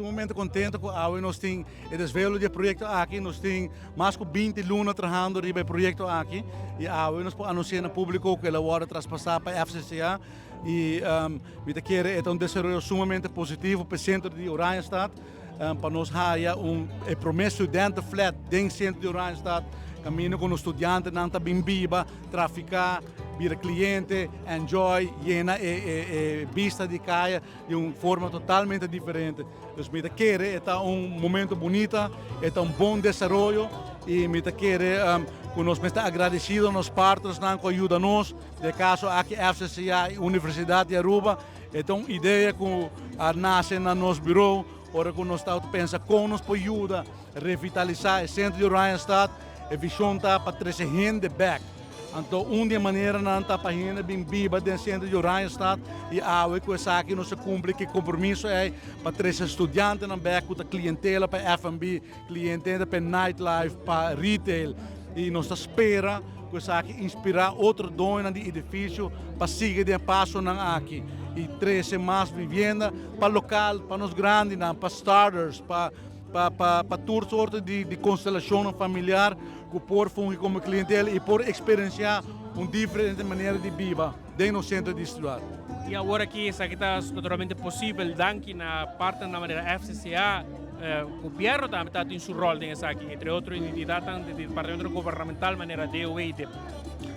Sumamente contento cu awe nos tin e desvelo di e proyecto aki. Nos tin mas cu 20 luna trahando riba e proyecto aki y awe nos por anuncia na publico cu el a wordo traspasa pa FCCA y mi ta kere e ta un desaroyo sumamente positivo pa e centro di Oranjestad, pa nos haya un e prome studentenflat den centro di Oranjestad caminda cu nos studiantenan ta bin biba, trafica, bira cliente, enjoy, yena e bista di caya di un forma totalmente diferente. Dus mi ta kere e ta un momento bunita, e ta un bon desaroyo y mi ta kere cu nos mester agradecido nos partnersnan cu a yuda nos, den e caso aki FCCA y Universidad di Aruba. E ta un idea cu a nace na nos bureau ora cu nos tabata pensa con nos por yuda revitalisa e centro di Oranjestad. E vision ta pa trece hende bek. Anto un di e maneranan ta pa hende bin biba den centro di Oranjestad y awe cu esaki nos a cumpli cu e compromiso ey pa trece studiantenan bek cu ta clientela pa F&B, clientela pa e nightlife, pa retail y nos ta spera cu esaki inspira otro doñonan di edificio pa sigui den e pasonan aki y trece mas vivienda pa local, pa nos grandinan, pa starters, pa pa tur sorto di constelacionnan familiar cu por fungi como clientela y por experiencia un diferente manera di biba den nos centro di ciudad. Y awor aki esaki ta naturalmente posibel danki na partnernan manera FCCA, gobierno tambe ta tin su rol den esaki, entre otro entidadnan di departamento gubernamental manera DOW y dip.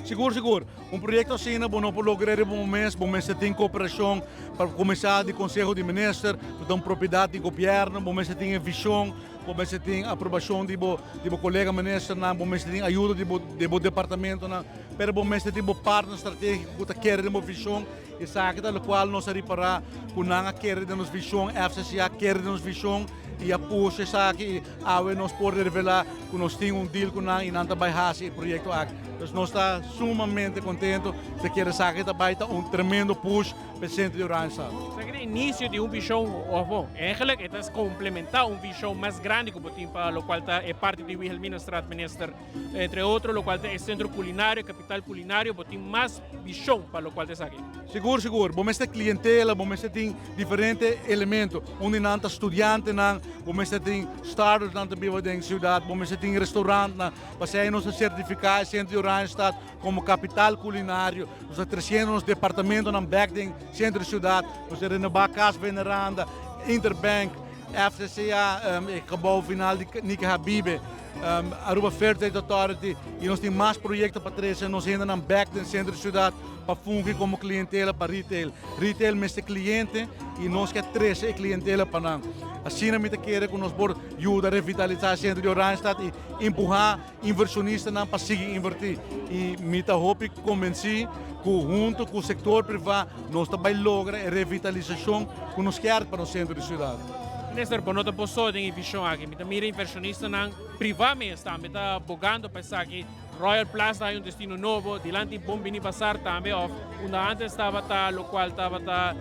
Sigur, sigur. Un proyecto asina bo no por logra riba un mes, bo mester tin cooperacion pa cuminsa di Conseho di Minister, bo ta un propiedad di gobierno, bo mester tin e vision, bo mester tin aprobacion di bo di bo colega ministernan, bo mester tin ayudo di bo di bo departamentonan, pero bo mester tin bo partner strategico cu ta kere den bo vision. Esaki ta locual nos a ripara cu nan a kere den nos vision, FCCA kere den nos vision y a pusha esaki y awe nos por revela cu nos tin un deal cu nan y nan ta bay haci e proyecto aki. Dus nos ta sumamente contento, se kier esaki ta bay ta un tremendo push pa e centro di Oranjestad. Esaki ta inicio di un vision, of bon, eigenlijk e ta complementa un vision mas grandi cu bo tin pa locual ta e parti di Wilhelminastraat, Minister. Entre otro locual ta e centro culinario, capital culinario, bo tin mas vision pa locual ta esaki. Sigur, sigur. Bo mester clientela, bo mester tin diferente elemento. Un di nan ta studiantenan, bo mester tin startersnan ta biba den ciudad, bo mester tin restaurantnan. Pasei nos a certifica e centro di Oranjestad como capital culinario. Nos ta treciendo nos departamentonan bek den centro di ciudad. Nos ta renoba Cas Veneranda, Interbank, FCCA, e gebouw final di Nike Habibe. Aruba Fair Trade Authority y nos tin mas proyecto pa trece nos hendenan bek den centro di ciudad pa fungi como clientela pa retail. Retail mester cliente y nos ke trece e clientela pa nan. Asina mi ta kere cu nos por yuda revitalisa e centro di Oranjestad y empuha inversionistanan pa sigui inverti. Y mi ta hopi convenci cu hunto cu sector priva nos ta bay logra e revitalisacion cu nos kier pa nos centro di ciudad. Minister, bo no ta boso den e vision aki. Mi ta mira inversionistanan priva mes tambe ta bogando pa esaki. Royal Plaza hay un destino nobo, dilanti Bon Bini Bazar tambe of unda antes tabata locual tabata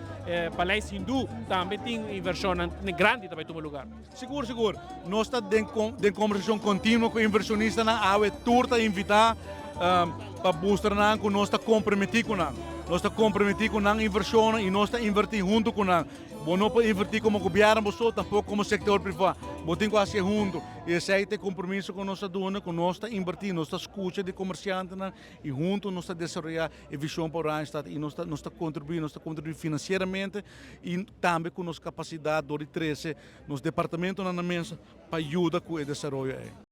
Paleis Hindu tambe tin inversionnan grandi ta bay tuma lugar. Sigur, sigur. Nos ta den den conversacion continuo cu inversionistanan. Awe tur ta invita pa bustra nan cu nos ta comprometi cu nan. Nos ta comprometi cu nan inversionnan y nos ta inverti hunto cu nan. Bo no por inverti como gobierno bo so, tampoco como sector priva. Bo tin cu haci hunto. Y esey ta e compromiso cu nos a duna, cu nos ta inverti, nos ta scucha di comerciantenan y hunto nos ta desaroya e vision pa Oranjestad y nos ta nos ta contribui, nos ta contribui financieramente y tambe cu nos capacidad door di trece nos departamentonan na mesa pa yuda cu e desaroyo ey.